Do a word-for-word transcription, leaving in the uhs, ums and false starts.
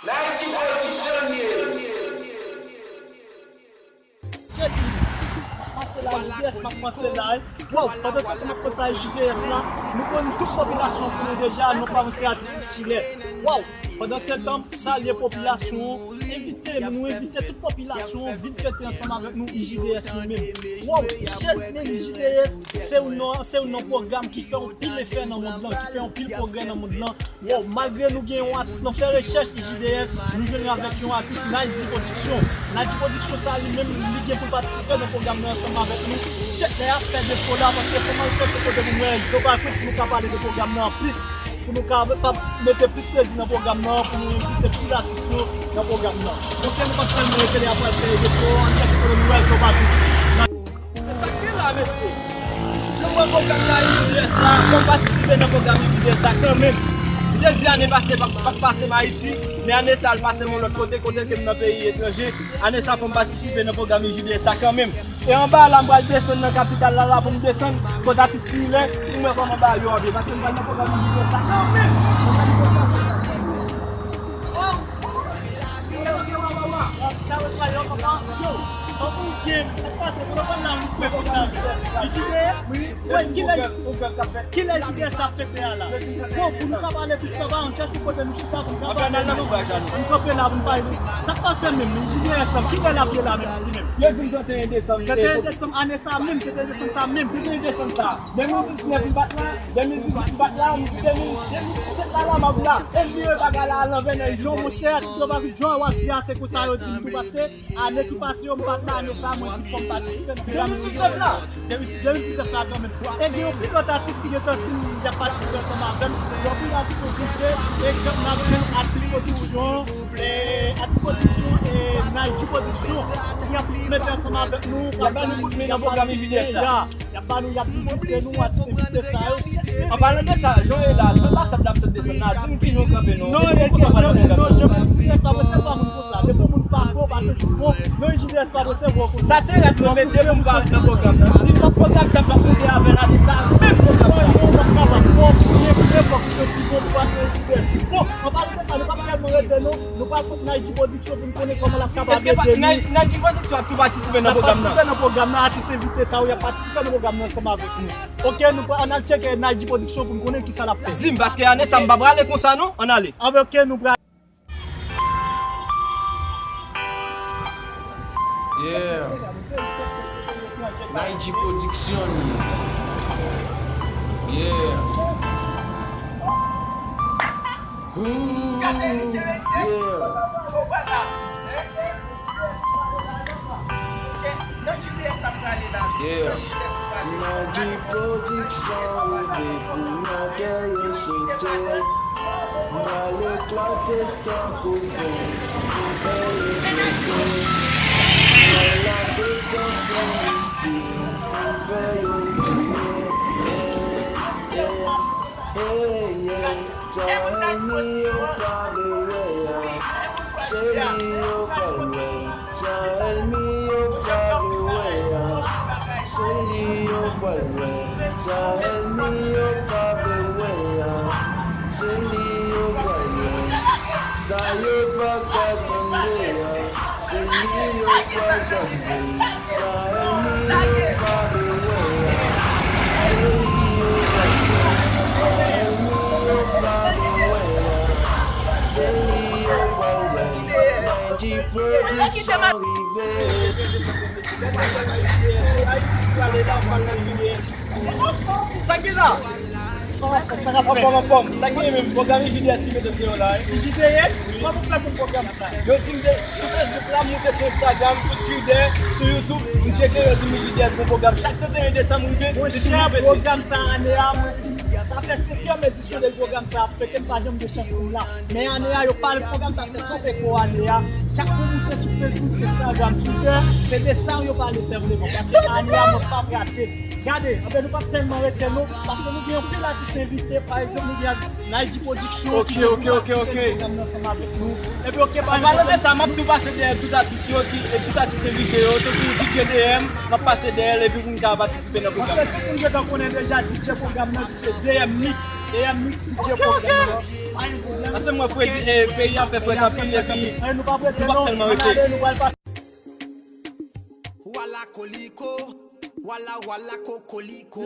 Nayji Production ye. Jedi, m ap panse la, J D S, m ap panse la, wi. Waw, pandan se tan m ap panse a J D S la, nou konn tout popilasyon konnen deja, nou pa yon se atis itilè. Waw, pandan se tan, m salye popilasyon an, envite, nou envite tout popilasyon an vin fete ansanm avèk nou I J D S nou menm. Waw, shit, men I J D S, se youn nan, se youn nan pwogram ki fè yon pil efè nan mond lan, ki fè yon pil pwogrè nan mond lan. Wow, malgre nou gen yon atis nan fè rechèch I J D S, nou jwenn avèk yon atis Nayji Production. Nayji Production sa li menm, li gen pou l patisipe nan pwogram nan ansanm avèk nou. Chèk la ap fè defo la, paske fò m al chèche kote pou m wè Zobakout pou nou ka pale de pwogram nan plis, pou nou ka pa mete plis plezi nan pwogram nan, pou nou envite plis atis yo nan pwogram nan. Donk, nou p ap fè l rete, li ap fè defo, ann chèche kote pou m wè Zobakout. Se sa k gen la, mesye. Jan m wè pwogram la, I J D S la, fò m patisipe nan pwogram I J D S la kanmenm. M te di ane pase, pa, pa t pase m Ayiti, men ane sa, l pase m yon lòt kote, kote ke m nan peyi etranje. Ane sa, fò m patisipe nan pwogram I J D S la kanmenm. E anba la, m pral desann nan kapital la, la, pou m desann kot atis Trilè, pou m wè kòman bagay yo antre, paske m pral nan pwogram I J D S la kanmenm. Mwen pral nan pwogram I J D S la kanmenm. Yo, sa pou gen, sa k pase, pou nou konn la, nou fè konsa. Ijide, wi, kilè, kilè Ijide sa fete a la? Bon, pou nou ka pale plis anba, ann chèche kote nou chita, pou nou ka pale, nou kanpe la, pou nou pale. Sa k pase menm, Ijide sa, kilè l ap ye la menm, li menm? Yo di m trannteyen desanm. Trannteyen desanm, ane sa menm, trannteyen desanm sa menm. Trannteyen desanm sa. De mil diznèf m pa t la, de mil dizuit m pa t la, m di de mil, de mil disèt la, la m ap la. E m vire bagay la al anvè nan Ijide. Monchè, ti Zobakout, jan w ap di a, se konsa yo di m tou pase. Ane ki pase yo, m pa t la, ane sa, mwen di fò m patisipe nan pwogram. De mil diznèf la? De mil diznèf la kanmenm. E gen yon pil lòt atis ki gentan di m y ap patisipe ansanm avè m. Yon pil atis yo di ke, egzanp, n ap jwenn Atis Production, e, Atis Production e Nayji Production ki ap mete ansanm avèk nou. Y ap ba nou kout men nan pwogram Ijide la. Y ap ba nou, y ap vizite nou, atis envite sa yo. An palan de sa, jan w ye la, se pa sa n ap sot desann la, di m ki jan w kanpe non. Non, e gen jan m ye, non, jan m ye, Ijide pa resevwa moun konsa. Depi yon moun pa fò, pa santi bon, non, Ijide pa resevwa w konsa. Sa se rèd mwen mete pou m pa al nan pwogram nan. Di m pwogram sa m ap rete avè l ane sa, menm pwogram sa. Bon, yon lòt travay, fò w gen vrè fò ki soti bon pou al nan Ijide. Bon, an palan de sa, nou p ap tèlman rete non. Nou pral kot Nayji Production pou n konnen kòman l ap kapab ede nou. Èske Nayji Production ap tou patisipe nan pwogram nan? L ap patisipe nan pwogram nan, atis envite sa yo, y ap patisipe nan pwogram nan ansanm avèk nou. Ok, nou pral, ann al tcheke Nayji Production pou n konnen kisa l ap fè. Di m, paske ane sa m pa prale konsa non, ann ale. Anben ok, nou pral. Yeah. Nayji Production. Yeah. Ooh, yeah. Yeah. Nayji Production rive pou n fè yo sote. M pral eklate tankou ven, pou fè yo sote. M pral lave tankou mistik, pou fè yo kriye. Hey, hey, sa ènmi yo pa vle wè a, se li yo pral wè. Sa ènmi yo pa vle wè a, se li yo pral wè. Sa ènmi yo pa vle wè a, se li yo pral wè. Sa yo pa ka tande a, se li yo pral tande. Sa ènmi yo pa vle wè a, se li yo pral wè. Sa ènmi yo pa vle wè a, se li yo pral wè. Nayji Production rive. Sa ki la? Anfòm, anfòm. Sa ki menm pwogram Ijide ki mete deyò la, wi. Ijide, kòman w fè pou pwogram sa? Yo di m te sou Facebook la, m moute sou Instagram, sou Twitter, sou YouTube, m tcheke, yo di m Ijide pou pwogram. Chak trannteyen desanm rive, li di m nou fete. Monchè, pwogram sa ane a, mwen di, sa fè senkyèm edisyon de pwogram sa ap fete, m pa janm gen chans pou m la. Men ane a, yo pale pwogram sa fè twòp eko ane a. Chak moun moute sou Facebook, Instagram, Twitter, se de sa yo pale sèlman. Paske ane a, mwen p ap rate. Gade, anben nou p ap tèlman rete non, paske nou gen yon pil atis envite, pa egzanp, nou gen atis Nayji Production ki gen pou patisipe nan pwogram nan ansanm avèk nou. Epi, ok, pa... An palan de sa, m ap tou pase dèyè tout atis yo, ki, e tout atis envite yo, tankou D J D M, m ap pase dèyè l epi pou m ka patisipe nan pwogram nan. Paske tout moun gentan konnen deja D J pwogram nan ki se D M Mix, D M Mix D J pwogram nan. Pa gen pwoblèm. Paske mwen fredi, e, peyi a fè frèt anpil epi nou p ap tèlman rete. Wala koliko, wala wala kokoliko.